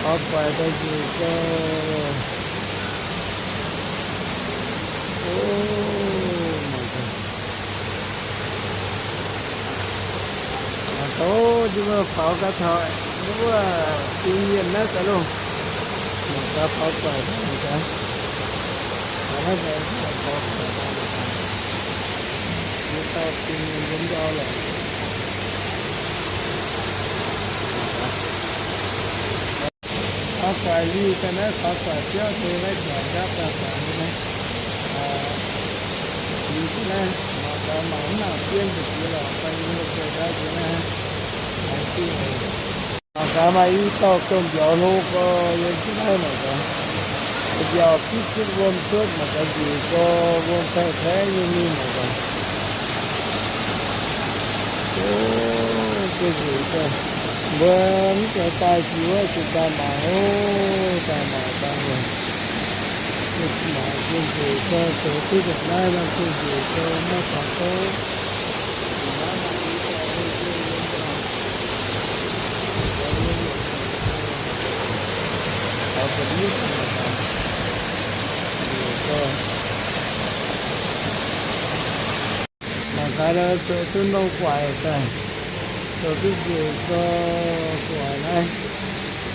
Faaux guaix daaih nzueic gau. O, mangc gaax. Mangc gaax, o, jienv wuov faaux gaax taux wuov ding mienh naaiv daaih loh. Mangc gaax, faaux guaix mangc gaax. Faaux guaix, yie dauh ding mienh yiem ndau lorqc. Faaux guaix liuh daaih naaiv, faaux guaix biauv deix naaiv, guaix nqaapv daaih guaix nyei naaiv. Liuh daaih naaiv, mangc gaax, mangc mv nangc bienv deix jiex lorqc, daaih yie mbuo guaix gaax jiex naaiv. Mangc gaax, maaih i dauh domh mbiauz hlo gorx yiem jienv naaiv mangc gaax. Mbiauz fitv fitv wuom cuotv mangc gaax, nzueic gorx, wuom taeqv taeqv nyei mingh mangc gaax. O, nzueic gaax. Mbuo mv gaengh daaih jiex wuov zuqc daaih mangc, o, daaih mangc daaih mangc. Mangc nzueic gaax, zoux duqv nzengc naaiv nor nzueic gaax, maiv faaux gouv. Mangc gaax, zoux duqv norm guaix daaih, zoux duqv nzueic gau guaix naaiv,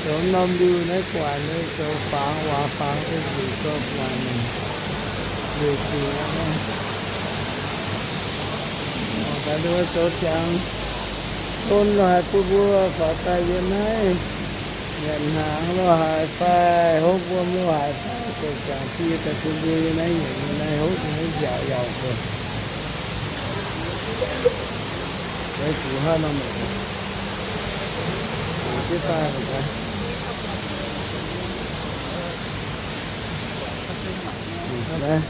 zoux norm liuh naaiv guaix naaiv, zoux fangx waac fangx duqv nzueic gau guaix naaiv, nzueic zuqc naaiv. Mangc gaax, zoux ziangx don lo haaix bun mbuo faaux daaih yiem naaiv. Nyanc hnaangx lo haaix fai, hopv wuom lo haaix fai, zoux ziangx dieh daaih bun mbuo yiem naaiv nyanc, yiem naaiv hopv, yiem naaiv nziaauc yaac zoux. Zuqc hnangv nor, zuqc jienv daaih mangc gaax. Mangc gaax naaiv,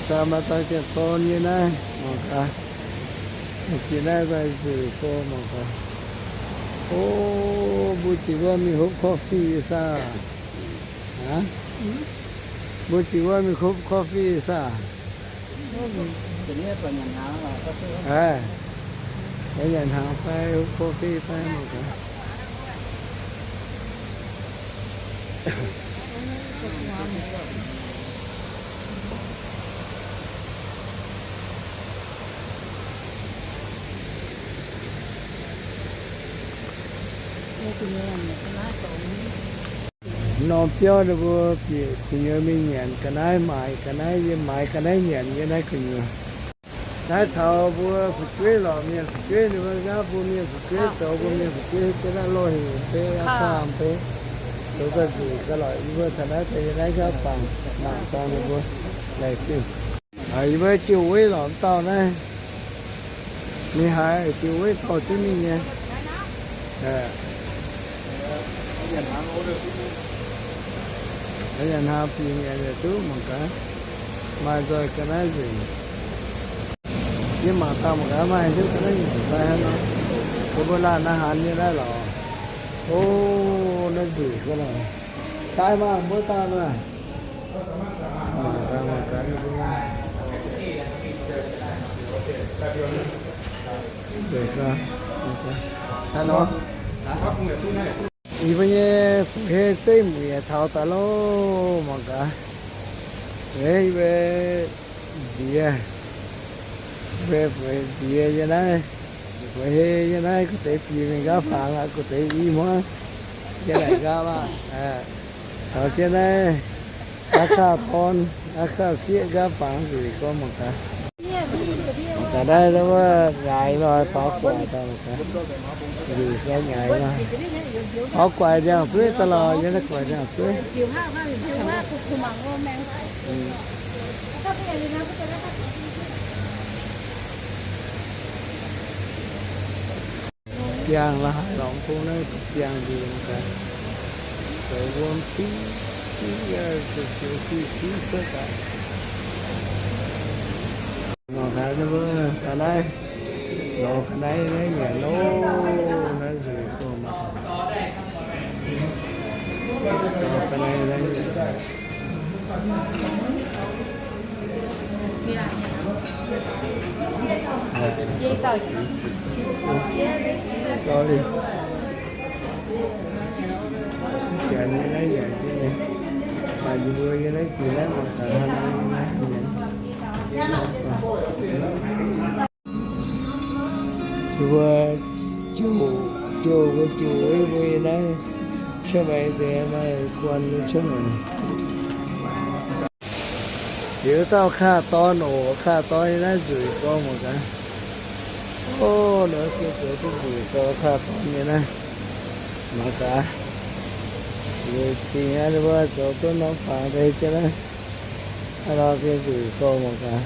sa maaih dauh ziangh dorn nyei naaiv, mangc gaax. Jiex naaiv daaih nzueic gau mangc gaax. O, mbuo jiex wuov mingh hopv coffee saah? Aa, mbuo jiex wuov mingh hopv coffee saah? Aa, nyanc hnaangx fai hopv coffee fai mangc gaax. Norm biauv ninh mbuo bieqc gu'nyuoz mingh nyanc ga'naaiv, maaiz ga'naaiv, yiem maaiz ga'naaiv nyanc yiem naaiv gu'nyuoz. Naaiv caux mbuo fu'jueiv lorqc, mienh fu'jueiv, ninh mbuo nqaapv mbuo mienh fu'jueiv, zoux mbuo mienh fu'jueiv jienv naaiv loh hec mv bei, aqv faam mv bei, zoux daaih nzueic ga'lorqc. Yie mbuo taux naaiv daaih yiem naaiv nqaapv bangc mangc dangh ninh mbuo laengz zingh. Yie mbuo jiu weiv lorqc, mv dauh naaiv mingh haaix jiu weiv dorh jienv mingh nyei. Nyanc hnaangx fingx nyanc yietc duqv mangc gaax, maaih nzoih ga'naaiv nzengc. Yie mangc dangh mangc gaax maaih hiuv ga'naaiv nzengc fai hnangv nor. Ninh mbuo laanh naaiv hanx nyei naaiv lorqc. O, naaiv nzueic ga'naaiv. Daaih maah, mbuo daaih maah. Ih, mbuo nyei fu'hei zeiv mueic taux daaih loh, mangc gaax. Yie mbuo nziex, mbuo fu'hei nziex yiem naaiv, fu'hei yiem naaiv, gu'deix bieqc mingh nqaapv fangx aqv, gu'deix i hmuangv yiem naaic nqaapv aqv. Caux jienv naaiv, aqv kaav dorn, aqv kaav sieqv nqaapv fangx nzueic gorngv mangc gaax. Mangc gaax naaiv wuov nyaaix nor, faaux guaix daaih mangc gaax. Nzueic gorngv nyaaix nor. Faaux guaix ndiangx-zueiv daaih lorqc, yiem naaiv guaix ndiangx-zueiv. Biangh la'haaix lorngx bung naaiv, biangh nzunc gaax, zoux wuom cingv cingv, zoux siou cingv cingv cuotv gaax. Mangc gaax, ga'naaiv, lorz ga'naaiv naaiv nyanc loh, naaiv nzueic gorngv mangc gaax. Lorz ga'naaiv naaiv nyanc. Sorry. Janx nyei naaiv nyanc jienv nyei, baac yie mbuo yie naaiv jiex naaiv mangc gaax hnangv naaiv nyanc. Yie mbuo jouh, jouh mbuo jouh, yie mbuo yie naaiv cuotv maengx deix maaih guanh nyei cuotv maengx. Liuz dauh kaav dorn oc, kaav dorn nyei naaiv nzueic gorx mangc gaax. O, nor gengh zoux duqv nzueic gorx kaav dorn nyei naaiv. Mangc gaax. Nzueic dingc aqv, ninh mbuo zoux duqv norm fangx deix jienv naaiv. Aav, nor gengh nzueic gorx mangc gaax.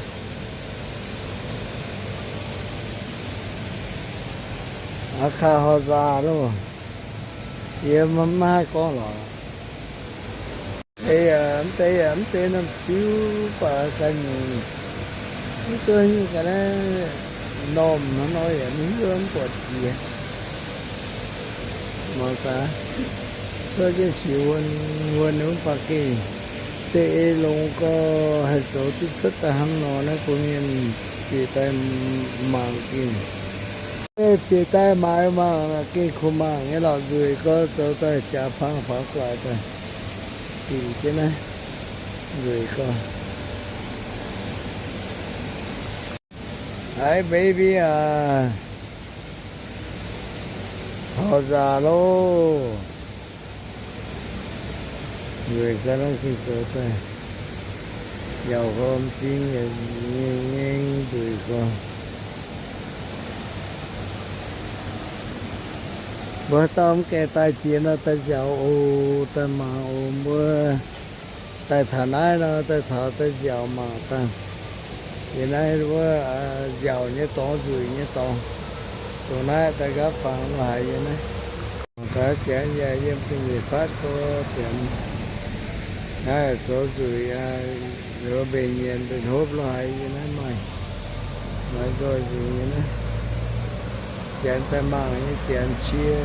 Aav, kaav horh nzaah loh. Yie maiv haih gorngv lorqc. Deix yaac mv deix yaac mv deix norm ziux baac ganh nyungc mv duqv nyungc ga'naaiv normh hnangv nor yaac mv hiuv mv buatc jiex. Mangc gaax, cuotv jienv qiex wuonh wuonh mv baac gengh deix ei longx gorx haih zoux duqv cuotv daaih hnangv nor naaiv bun mienh bieqc daaih mangc gengh. Bieqc daaih maaiz mangc gengh kuh mangc nyei lorqc, nzueic gorx zoux daaih jaax pang faaux gu'nguaaic daaih. Dingc jienv naaiv nzueic gorx. Hi baby aac, horh nzaah loh. Nzueic gorx naaiv gengh zoux daaih, yaac horpc m'zing yaac nyei nyei nzueic gorx. Mbuo dauh mv gaengh daaih jiex nor daaih nziaauc oc, daaih mangc oc. Mbuo daaih taux naaiv nor daaih taux daaih nziaauc mangc daaih. Yie naaiv wuov nziaauc nyei dorngx, nzueic nyei dorngx, dongh naaiv daaih nqaapv fangx lo haaix yie naaiv. Mangc gaax, janx yaac yiem ga'nyiec fatv gorx janx. Naaiv zoux nzueic aqv, mbenc nyienc mbenc hopv lo haaix yie naaiv maaih. Maaih nzoih nzengc nyei naaiv. Janx daaih mangc nyei janx cie,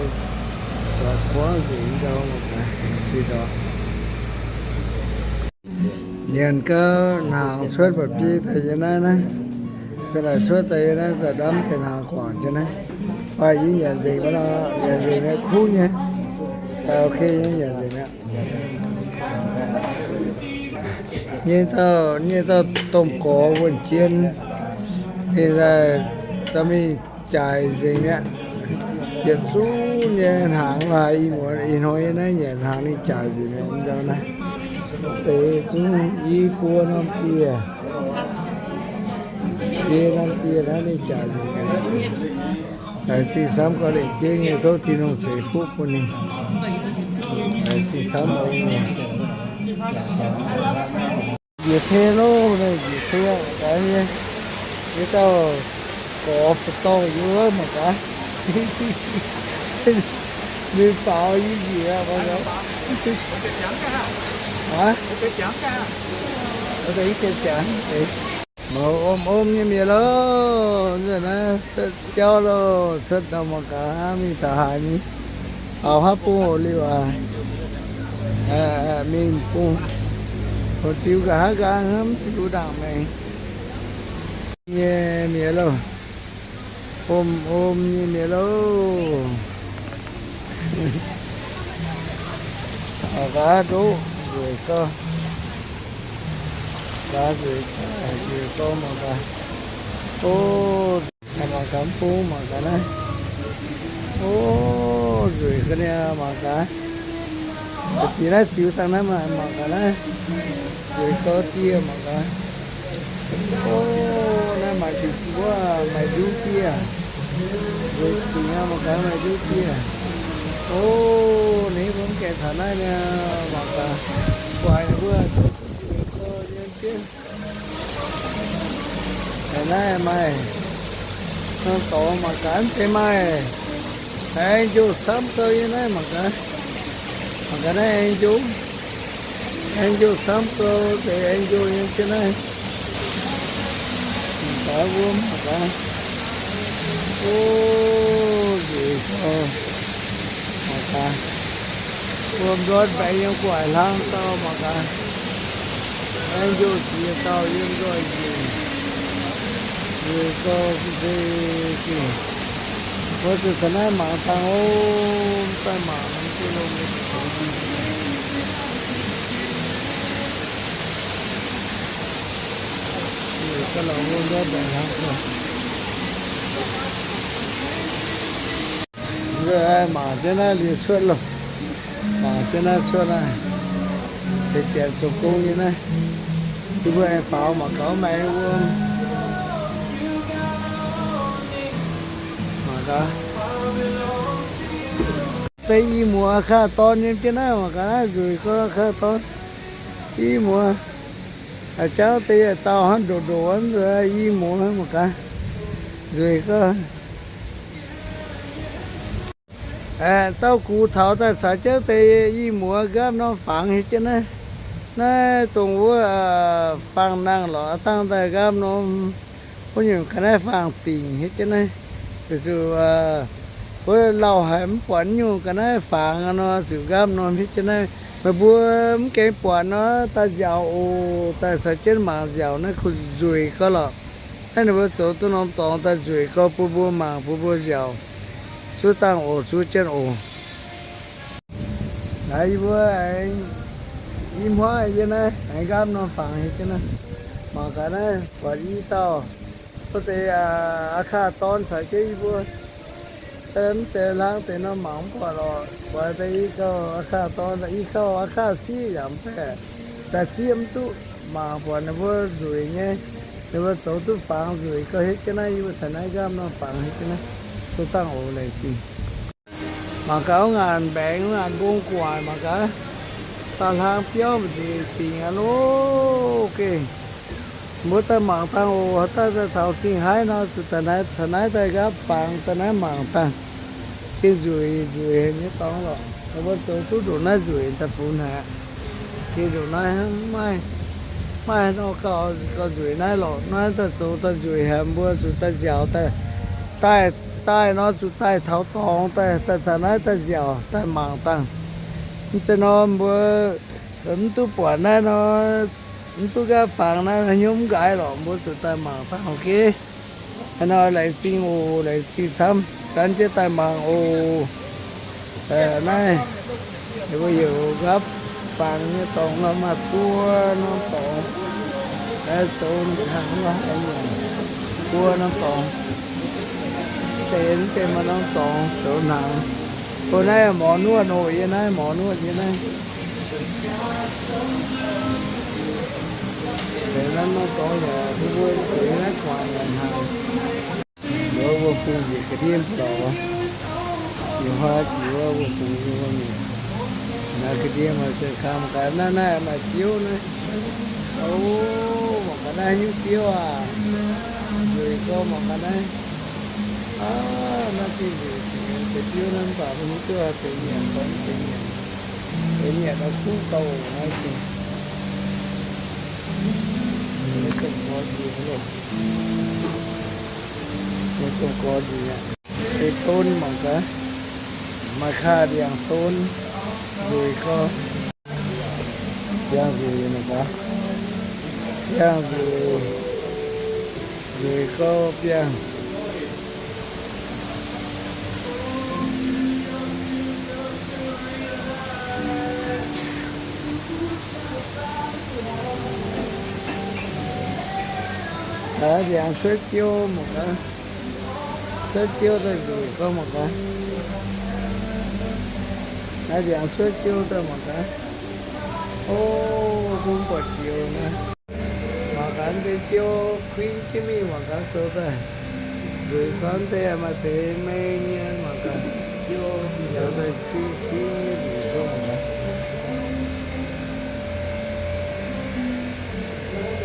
buatc kuangv nzengc ndau mangc gaax, cie ndorpc. Nyanc gau, hnaangx cuotv mba'biei daaih yie naaiv naaiv. Se naaic cuotv daaih yie naaiv za'damv deix hnaangx guangc jienv naaiv. Maaih yie nyanc nzengc maiv nor, nyanc nzengc nyei kuv nyei. Daaih ok nyei, nyanc nzengc aqv. Nyei dauh, nyei dauh domh gorx wuonh jien, ninh daaih dorh mingh jaaic nzengc aqv. Yietc zungv nyei hnaangx laaix ih muonz ih hnoi nyei naaiv nyanc hnaangx ninh jaaic nzengc aqv. Ndau naaiv deix zungv i buo norm dieh, i norm dieh naaiv ninh jaaic nzengc aqv. Laengz zingh camv gau, lengc jeiv nyei tov Tin-Hungh ceix fuqv bun ninh. Laengz zingh camv oc. Njiec tei loh, njiec tei aqv, gaax nyei. Yie dauh gorx fu'dorngh yie wuov mangc gaax. Ninh faaux yie njiec aqv, mangc gaax. Aa? Mangc om om nyei mienh loh, nzunc naaiv cuotv jauv loh, cuotv ndau mangc gaax mingh taux haaix nyei. Faaux haav bung oc liuz aac. Mingh bung, ziux nqa'haav nqaang hnamv ziux ndaangc maengx nyei mienh loh. Om om nyei mienh loh. Gaax ndoqv nzueic gau. Gaax nzueic, nzueic gau mangc gaax. O, mangc gaax mv bung mangc gaax naaiv. O, nzueic ga'naaiv mangc gaax. Da'bieqc naaiv ziux dangh naaiv maaih mangc gaax naaiv. Nzueic gau dieh mangc gaax. O, naaiv maaih diuc mbuov maaih nduv dieh. Nzueic dingc aqv mangc gaax maaih nduv dieh. O, ninh mbuo mv gaengh taux naaiv niaa mangc gaax. Guaix ninh mbuo zoux duqv nzueic gau nyei jienv. Naaiv maaih norm dorngx mangc gaax deix maaih. Aengx njoh camv gau yie naaiv mangc gaax. Mangc gaax naaiv aengx njoh. Aengx njoh camv gau deix aengx njoh nyei jienv naaiv. Mangc gaax wuom mangc gaax. O, nzueic gau. Mangc gaax. Wuom ndortv mbaengx yiem gu'nguaaic hlang dauh mangc gaax. Aengx njoh ziex dauh yiem nzoih njiec. Nzueic gau se gengh. Mbuo zuqc taux naaiv mangc dangh o, mv daaih mangc norm jienv lomh nyei zoux. Mangc jienv naaiv liuz cuotv loh. Mangc jienv naaiv cuotv naaiv. Deix janx zoux gong nyei naaiv. Yie mbuo aengx faaux mangc gaax maaih wuom. Mangc gaax. Deix i muoz kaav dorn nyei jienv naaiv, mangc gaax naaiv nzueic gorngv kaav dorn. I muoz. Haaix jauv deix yietc dauh hnangv ndoqc ndoqc wuov, i muoz mangc gaax. Nzueic gorngv. Aeqv, dauh gux taux daaih caux jienv deix i muoz nqaapv norm fangx hietv jienv naaiv. Naaiv dongh wuov, aa, faang nangh lorqc, aa, dangh daaih nqaapv norm, wuov nyungc ga'naaiv faang dingc hietv jienv naaiv. Weic zuqc, aa, wuov lauh haic mv buatc nyungc ga'naaiv fangx nor, zuqc nqaapv norm hietv jienv naaiv. Meih mbuo mv gaengh buatc nor, daaih nziaauc oc. Daaih caux jienv mangc nziaauc naaiv kuh nzueic gorngv lorqc. Naaiv ninh mbuo zoux duqv norm dorngx daaih nzueic gorngv bun mbuo mangc, bun mbuo nziaauc. Zuov dangh oc, zuov jienv oc. Naaiv yie mbuo aengx i hmuangv yie naaiv aengx nqaapv norm fangx hietv jienv naaiv. Mangc gaax naaiv buatc i dauh, wuov deix, aa, aa kaav dorn caux jienv yie mbuo. Mv zeiz hlang deix nor mangc mv buatc lorqc. Buatc deix i gauh aa kaav dorn, i gauh aa kaav sieqv yaac mv baeqc, daaih zieqv mv duqv. Mangc buatc ninh mbuo nzueic nyei, ninh mbuo zoux duqv fangx nzueic gauh hietv jienv naaiv, yie mbuo taux naaiv nqaapv norm fangx hietv jienv naaiv. Sou dangh oc, laengz zingh. Mangc gaax wuov ngaanc mbaengx, wuov ngaanc mbong gu'nguaaic mangc gaax. Daaih hlang biauv mbu'ziex dingc aqv loh. Geh, mbuo daaih mangc dangh oc. Daaih, daaih taux Cing Haaix nor, zuqc daaih naaiv, taux naaiv daaih nqaapv fangx daaih naaiv mangc dangh. Geh nzueic, nzueic haic nyei dorngx lorqc. Mbuo zoux duqv ndongc naaiv nzueic daaih funx haic. Geh ndongc naaiv hnangv, maaih, maaih haaix nor gauh, gauh nzueic naaiv lorqc. Naaiv daaih zoux daaih nzueic haic, mbuo zuqc daaih nziaauc daaih, daaih, daaih nor zuqc daaih taux dorngx daaih, daaih taux naaiv daaih nziaauc daaih mangc dangh. Mv zeiz nor mbuo mv duqv buatc naaiv nor, mv duqv nqaapv fangx naaiv hnyouv mv nqaaix lorqc, mbuo zuqc daaih mangc dangh. Ok. Haaix nor laengz zingh oc, laengz zingh camv, gan jienv daaih mangc oc. Naaiv ninh mbuo heuc nqaapv fangx nyei dorngx nor maaih buo norm dorngx. Naaiv zoux hnaangx nor haiz nyanc buo norm dorngx. Deix mv deix maaih norm dorngx zoux hnaangx. Mbuo naaiv morz nuotv oc, yie naaiv morz nuotv nyei naaiv. Deix naaiv norm dorngx yaac mbuo zuqc naaiv guangc yaac hnaangx. Wuov, wuov bung njiec ga'ndiev lorqc. Njiec huaav jiex wuov, wuov bung nyei wuov mienh. Naaiv ga'ndiev maaih zeqc kang gaax, naaiv, naaiv maaih biouv naaiv. O, mangc gaax naaiv nyungc biouv aac. Nzueic gorngv mangc gaax naaiv. Aav, naaiv diuh nzueic deix biouv naaiv, mv baac maiv hiuv duqv deix nyanc fai mv deix nyanc. Deix nyanc nor kuv gauh naaiv. Maiv dungx gorx nziex loh. Maiv dungx gorx nziex aqv. Deix don mangc gaax. Maaih kaav ndiangx don. Nzueic gorx. Biangh nzueic mangc gaax. Biangh nzueic. Nzueic gorx biangh. Aa, ndiangx cuotv jiouv mangc gaax. Cuotv jiouv daaih nzueic gorx mangc gaax. Aa, ndiangx cuotv jiouv daaih mangc gaax. O, bun buatc njoux naaiv. Mangc gaax deix jiouv kuinv jienv mingh mangc gaax zoux daaih. Nzueic gorx deix maaih deix meng nyei mangc gaax. Jiouv njaaux daaih kuinv kuinv nzueic gorx mangc gaax.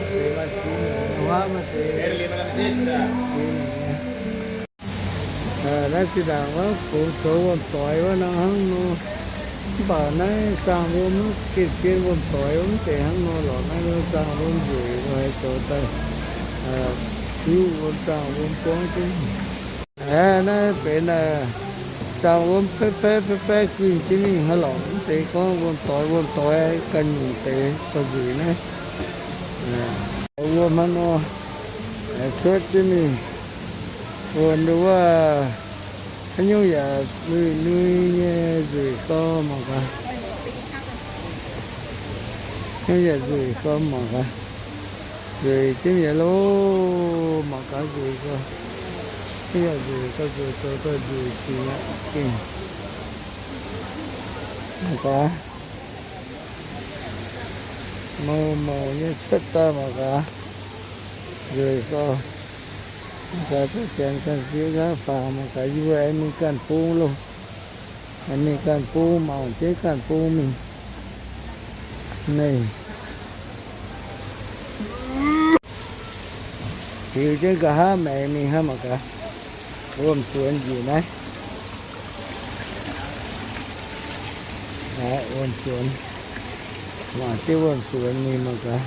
Deix maaih cingx nyungc, huaav maaih deix cingx nyungc nyei. Naaiv zinh ndaangc wuov fungx zoux wuom-doix wuov nor hnangv nor. Mv baac naaiv zaangh wuom mv gengh zien wuom-doix wuov mv zeiz hnangv nor lorqc. Naaiv zaangh wuom nzueic nor haiz zoux daaih hiuv wuom zaangh wuom buangv jienv. Aeqv, naaiv benx zaangh wuom baeqv baeqv baeqv baeqv guinh jienv mingh hnangv lorqc. Mv zeiz gorngv wuom-doix wuom-doix ganh nyungc deix gauh nzueic naaiv. Wuom hnangv nor cuotv jienv mingh. Wuom wuov, haaix nyungc yaac nui-nui nyei nzueic gorx mangc gaax. Haaix nyungc yaac nzueic gorx mangc gaax. Nzueic jienv mi'aqv loh, mangc gaax nzueic gau. Yaac nzueic gau, nzueic zoux daaih nzueic dingc aqv. Gengh mangc gaax, mouc mouc nyei cuotv daaih mangc gaax. Nzueic gau. Mangc gaax, janx ganh ziex nqaang faaux mangc gaax, yie mbuo aengx mingh ganh bung loh. Aengx mingh ganh bung, mangc jienv ganh bung mingh. Naaiv ziux jienv nqa'haav maengx mingh hnangv mangc gaax. Wuom-zuonx njiec naaiv. Naaiv wuom-zuonx. Mangc jienv wuom-zuonx mingh mangc gaax.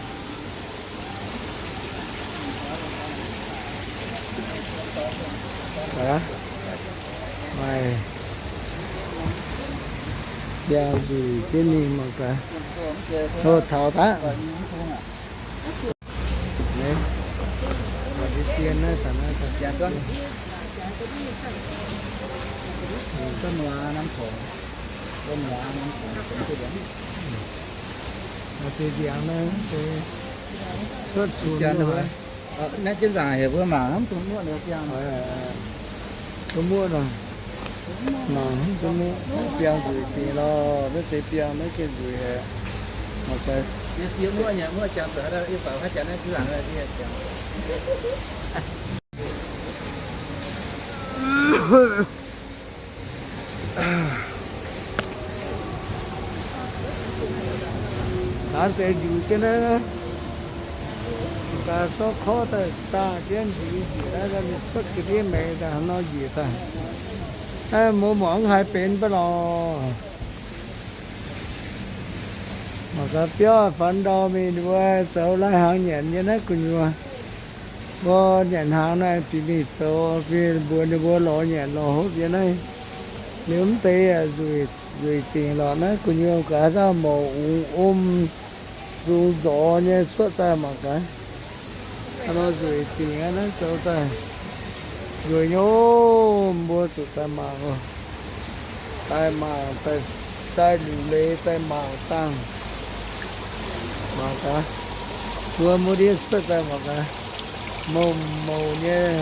Maaih biangh nzueic jienv mingh mangc gaax. Taux daqv. Naaiv, deix dien naaiv, da'naaiv daaih. Maaih deix ndiangx naaiv, deix cuotv cunx. Naaiv jienv nzaangc heuc mbuo mangc hnamv dongh muoqv nor biangh. Dongh muoqv nor, mangc hnamv dongh muoqv biangh nzueic dingc lorh. Naaiv deix biangh naaiv gengh nzueic haic. Mangc gaax. Yie muoqv nyei, muoqv jangx zoux haaix dauh, yie faaux haaix jangx naaiv jienv nzaangc naaiv yie jangx. Naaiv deix njuix jienv naaiv, gaax zorqv korv daaih zaah jienv njuix njiec naaiv, mingh cuotv ga'ndiev maengx daaih haaix nor njiec daaih. Naaiv mbuo muangx haiz benx mv baac lorqc. Mangc gaax biauv faaux ndau mingh, ninh mbuo zoux lai-hnaangx nyanc nyei naaiv gu'nyuoz. Mbuo nyanc hnaangx naaiv fih mingh zoux, fih mbuox ninh mbuo lorz nyanc lorz hopv nyei naaiv. Liuz mv deix yaac nzueic, nzueic dingc lorqc. Naaiv gu'nyuoz gaax dauh mouc ungx om, nzungx nzorx nyei cuotv daaih mangc gaax. Hnangv nor nzueic dingc aqv, naaiv zoux daaih nzueic nyei oc. Mbuo zuqc daaih mangc oc. Daaih mangc, daaih, daaih liuc leiz daaih mangc dangh. Mangc gaax, mbuo muoz ndiev cuotv daaih mangc gaax. Mouc mouc nyei,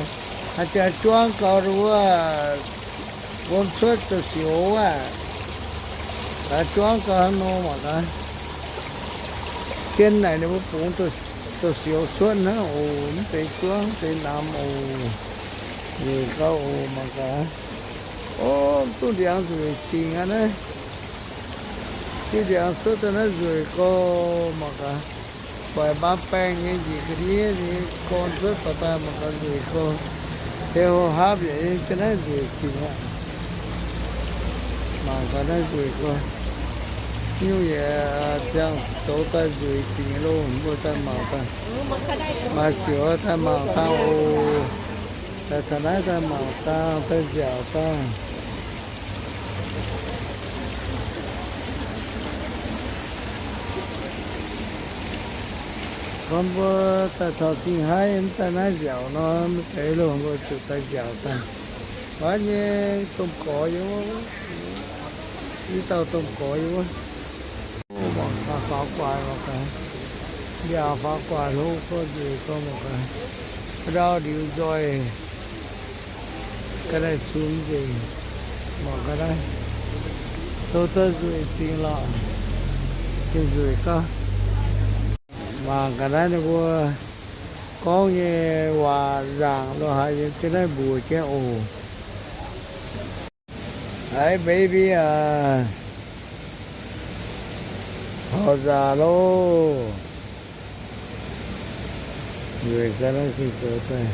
haaix jaax juangv gau wuov, wuom cuotv da'siouc wuov, gaax juangv gau hnangv nor mangc gaax. Zien naaic ninh mbuo bungx da'siouc cuotv hnangv oc. Mv deix juangv deix namx oc. Nzueic gau oc, mangc gaax. O, duqv ndiangx nzueic dingc aqv naaiv. Duqv ndiangx cuotv daaih naaiv nzueic gau, mangc gaax. Doic mbaa baengh nyei njiec ga'ndiev nyei gorn cuotv baac daaih mangc gaax nzueic gau. Deix hlo hapv yaac ga'naaiv nzueic dingc aqv. Mangc gaax naaiv nzueic gau. Nyungc yaac ziangh zoux daaih nzueic dingc loh, mbuo daaih mangc daaih. Maaih ziouc daaih mangc dangh oc. Daaih taux naaiv daaih mangc dangh, daaih nziaauc dangh. Gorngv mbuo daaih taux Sing Haiv mv daaih naaiv nziaauc nor, mv deix loh, mbuo zuqc daaih nziaauc dangh. Maiv nyei, domh gorx yiem wuov, i dauh domh gorx yiem wuov. Mangc gaax faaux guaax, mangc gaax, yaac faaux guaax hlo gorx nzueic gorx, mangc gaax, ndau ndiux nzoih, ga'naaiv cunx nzengc. Mangc gaax naaiv, zoux daaih nzueic dingc lorqc, gengh nzueic gauh. Mangc gaax naaiv ninh mbuo gorngv nyei waac nzaangc lo haaix yiem jienv naaiv mbuox jienv oc. Haiz baby aac, taux nzaac loh. Nzueic ga'naaiv gengh zoux daaih,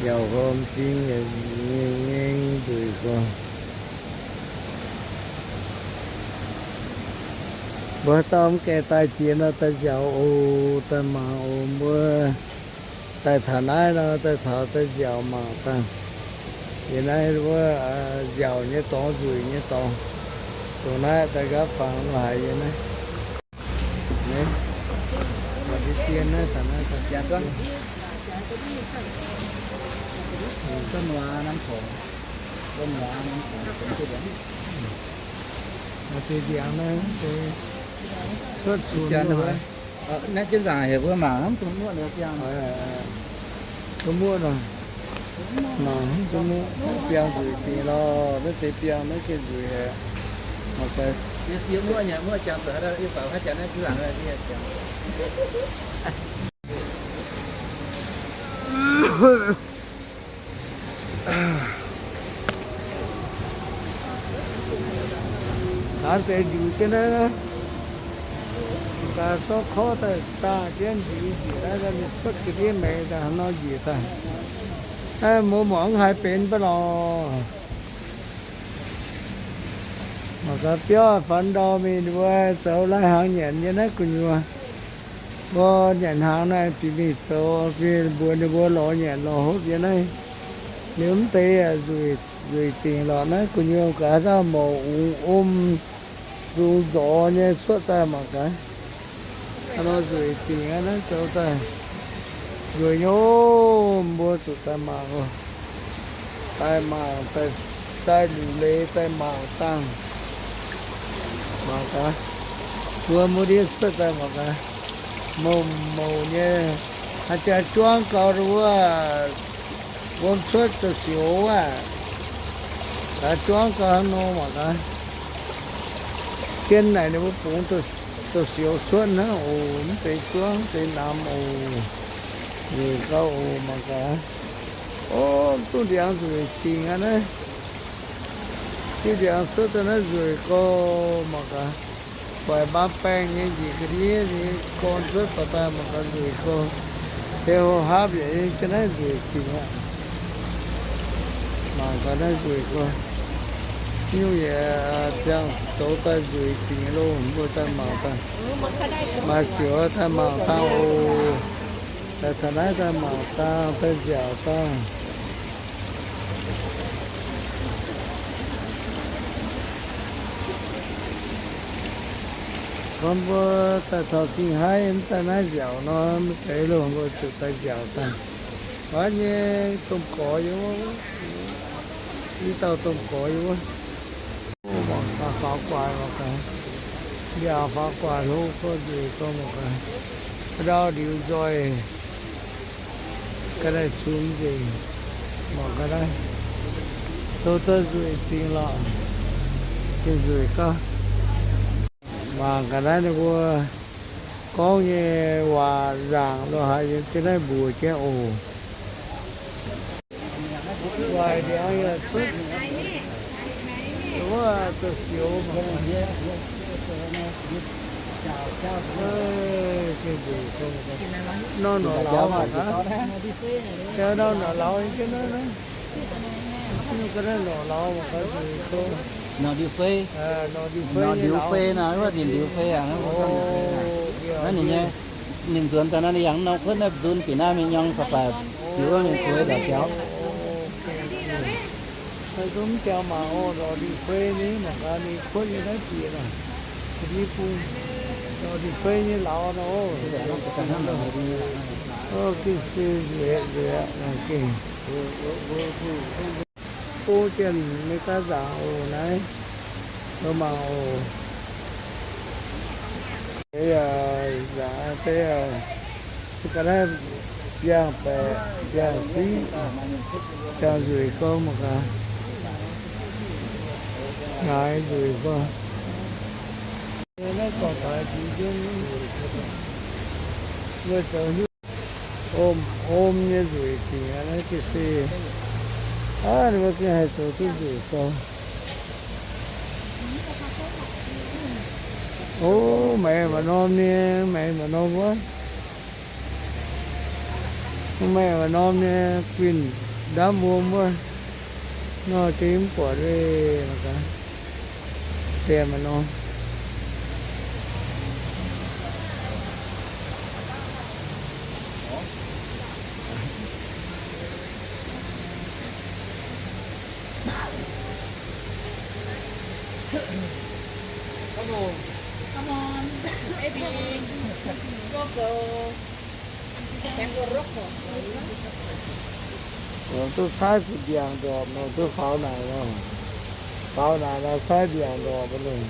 yaac horpc m'zing yaac ngaeng ngaeng nzueic gau. Mbuo dauh mv gaengh daaih jiex nor, daaih nziaauc oc, daaih mangc oc. Mbuo daaih taux naaiv nor, daaih taux daaih nziaauc mangc daaih. Yie naaiv wuov nziaauc nyei dorngx, nzueic nyei dorngx, dongh naaiv daaih nqaapv fangx lo haaix yie naaiv. Naaiv, deix dien naaiv, daaih naaiv daaih. Maaih deix ndiangx naaiv, deix cuotv cunx lo haaix. Naaiv jienv nzaangc heuc mbuo mangc hnangv duqv muoqv nor biangh. Duqv muoqv nor. Mangc hnangv duqv muoqv. Biangh nzueic dingc lorh. Naaiv deix biangh naaiv gengh nzueic haic. Naaiv deix njiec jienv naaiv, daaih zorqv korv daaih zaah jienv njiec njiec naaiv, mingh cuotv ga'ndiev maengx daaih haaix nor njiec daaih. Naaiv mbuo muangx haaix benx mv baac lorh. Mangc gaax biauv faaux ndau mingh, ninh mbuo zoux lai-hnaangx nyanc nyei naaiv gu'nyuoz. Mbuo nyanc hnaangx naaiv bieqc mingh zoux, bieqc mbuox ninh mbuo lorz nyanc lorz hopv nyei naaiv. Liuz mv deix yaac nzueic, nzueic dingc lorqc naaiv gu'nyuoz gaax, haaix dauh mouc ungx om, zungx nzorx nyei cuotv daaih mangc gaax. Haaix nor nzueic dingc aqv naaiv zoux daaih. Nzueic nyei oc, mbuo zuqc daaih mangc oc. Daaih mangc, daaih, daaih liuc leiz daaih mangc dangh. Mangc gaax, mbuo muoz-ndiev cuotv daaih mangc gaax. Mouc mouc nyei, haaix jaax juangv gau wuov, wuom cuotv da'sioux wuov. Gaax juangv gau hnangv nor mangc gaax. Zien naaic ninh mbuo bungx da'sioux cuotv hnangv oc. Mv deix juangv, mv deix namx oc. Nzueic gau oc, mangc gaax. O, duqv ndiangx nzueic dingc aqv naaiv. Diuh ndiangx cuotv daaih naaiv nzueic gau, mangc gaax. Doic mbaa baengh nyei njiec ga'ndiev nyei gorn cuotv baac daaih mangc gaax nzueic gau. Deix houh hapv yaac ga'naaiv nzueic dingc aqv. Mangc gaax naaiv nzueic gau. Nyungc yaac ziangh zoux daaih nzueic dingc loh, mbuo daaih mangc daaih. Maaih ziouc daaih mangc dangh oc. Daaih taux naaiv daaih mangc dangh, daaih nziaauc dangh. Gorngv mbuo daaih taux Zingh Haiv mv daaih naaiv nziaauc nor, maiv deix loh, mbuo zuqc daaih nziaauc daaih. Maiv nyei, domh gorx yiem wuov, i dauh domh gorx yiem wuov. Mangc gaax faaux guaax mangc gaax. Mbiaauc faaux guaax hlo gorx nzueic gorx mangc gaax. Ndau liuz nzoih ga'naaiv cunx nzengc. Mangc gaax naaiv, zoux daaih nzueic dingc lorqc. Gengh nzueic gauh. Mangc gaax naaiv ninh mbuo gorngv nyei waac nzaangc lo haaix yiem jienv naaiv mbuox jienv oc. Waaic ndiangx yaac cuotv. Wuov da'sioux mangc gaax. Gengh nzueic gauh mangc gaax. Norm norqc lauz mangc gaax. Norm norqc lauz nyei jienv naaiv. Norm norqc lauz mangc gaax nzueic gauh. Norqc ndiux fei. Norqc ndiux fei nor, wuov ndiux fei aqv. Naaiv ninh nyei, ninh nzuonx daaih naaiv yangh norm kuotv naaiv nzun bieqc naaiv mingh nyorng baac baac ziux wuov mingh zueiz nzengc biaux. Mv jangx mangc oc, norqc ndiux fei ni mangc gaax ninh kuotv nyei naaiv bieqc naaic, ninh bung norqc ndiux fei nyei lauz nor. Gengh se nzueic nzueic aqv gengh. Bung Janx-Meiv-Guaav nzaangc oc naaiv, mbuo mangc oc. Deix yaac nzaangc deix, ga'naaiv biangh baeqc biangh siqv, biangh nzueic gauh mangc gaax. Naaiv nzueic gauh. Naaiv gorqv-taaix jiex jienv, mbuo zoux hiuv, om om nyei nzueic dingc aqv naaiv gengh se. Aav, ninh mbuo gengh haih zoux duqv nzueic gauh. O, maengx maaih norm nyei, maengx maaih norm wuov. Maengx maaih norm nyei guinh ndamv wuom wuov. Nor deix mv buatc weih mangc gaax. Deix maaih norm. Duqv caaiv zuqc mbiaangc ndorpc nor, duqv faaux naaic nor. Faaux naaic nor caaiv mbiaangc ndorpc loh.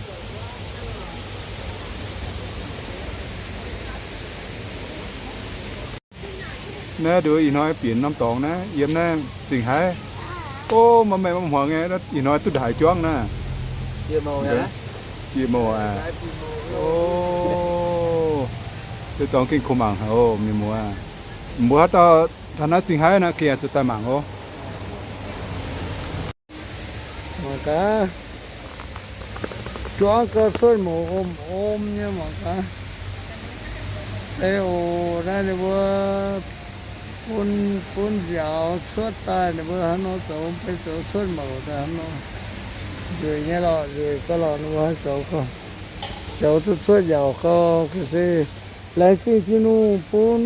Naaiv nduov ih hnoi bieqc norm dorngx naaiv, yiem naaiv Zingh Haaix. O, maaih mengh maaih hmuangx nyei, ih hnoi duqv ndaangc haaix juangv naaiv? Jiex mouc aqv. O, deix dorngx gengh kungx mangc haic oc, mienh muoz. Mbuo haaix dauh taux naaiv Zingh Haaix naaiv gengh zuqc daaih mangc oc. Mangc gaax, juangv gauh cuotv mouc om om nyei, mangc gaax. Zeiz oc, naaiv ninh mbuo bun, bun nziaaux cuotv daaih, ninh mbuo hnangv nor zoux, beiv zoux cuotv mouc daaih hnangv nor. Nzueic nyei lorqc, nzueic gauh lorqc, ninh mbuo hnangv zoux gauh, zoux duqv cuotv yaauc gauh se laengz zingh Tin-Hungh bun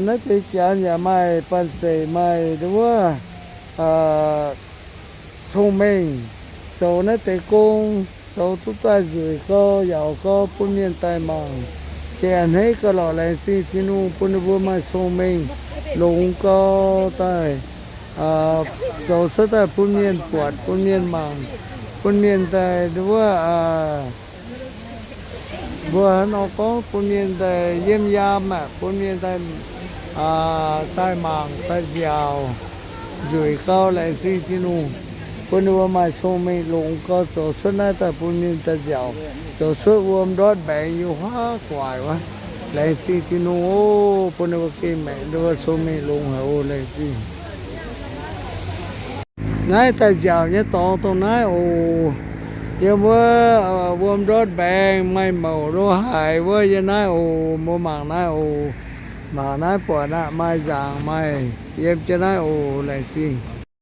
naaiv deix janx yaac maaih banh zeic, maaih nduov wuov cong-mengh zoux naaiv deix gong, zoux duqv daaih nzueic gauh yaauc gauh bun mienh daaih mangc. Jiex a'hneiv gauh lorqc, laengz zingh Tin-Hungh bun ninh mbuo maaih cong-mengh longx gauh daaih zoux cuotv daaih bun mienh buatc, bun mienh mangc, bun mienh daaih nduov wuov mbuo hnangv nor gorngv bun mienh daaih yiem yaam aqv, bun mienh daaih, daaih mangc daaih nziaauc, nzueic gauh laengz zingh Tin-Hungh. Bun ninh mbuo maaih cong-mengh longx gauh zoux cuotv naaiv daaih bun mienh daaih nziaauc, zoux cuotv wuom ndortv mbaengx yiem huaav guaaic wuov. Laengz zingh Tin-Hungh oc, bun ninh mbuo gengh maengc, ninh mbuo cong-mengh longx haic oc, laengz zingh. Naaiv daaih nziaauc nyei dorngx dongh naaiv oc. Yiem wuov wuom ndortv mbaengx maaih mouc lo haic wuov yiem naaiv oc. Mbuo mangc naaiv oc. Mangc naaiv buatc aqv, maaih nzaangc maaih yiem jienv naaiv oc, laengz zingh.